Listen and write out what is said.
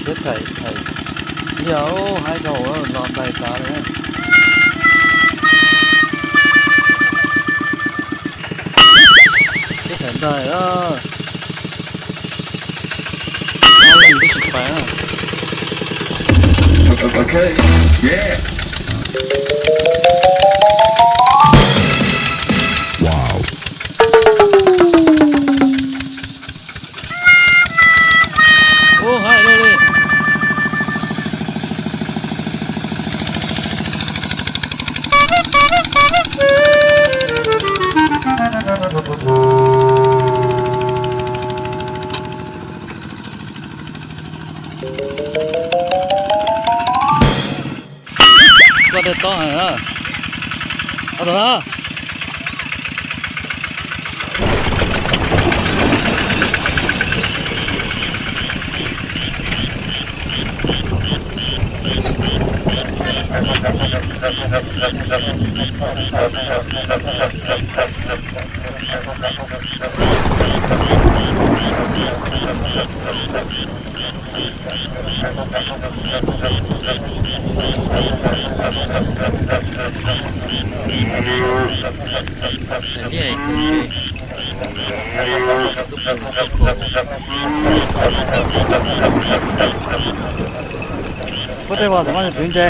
Peb thaiv thaiv, yog haib dhau los ntais tas li. Peb thaiv ntais, twb tsis pais. Okay, yeah. Wow. Ub, haib li li. Koj tej tob heev na. Au, tom no. Puab tej vag tom no yog tswv ntse.